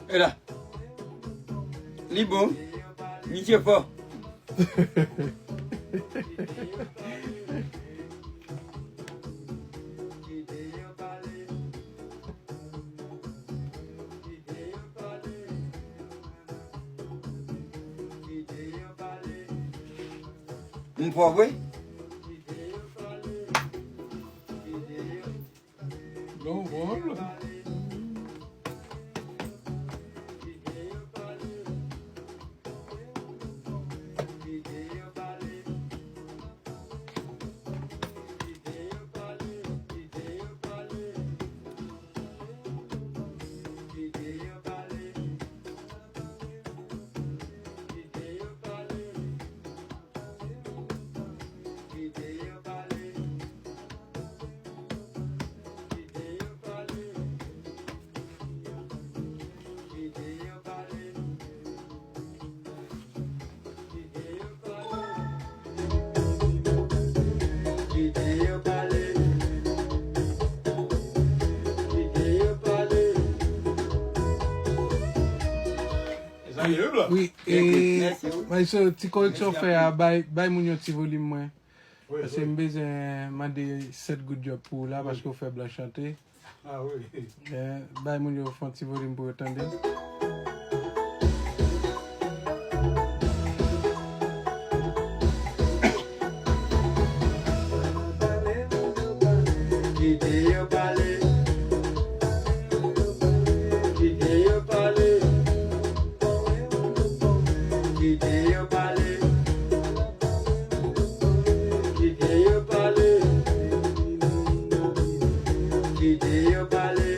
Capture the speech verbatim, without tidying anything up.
E la. Li bon. Misye fò. M fò vre. Non, bon. Wi, e, Maestro, ti koreksyon fè a, bay, bay moun yo ti volim mwen. Paske m bezwen mande sèt goud djòb pou ou la, paske ou fè blan chante. Ah wi. Eh, bay moun yo fè yon ti volim pou yo tande. Kite yo pale. Kite yo pale. Kite yo pale. Kite yo pale. Kite yo pale.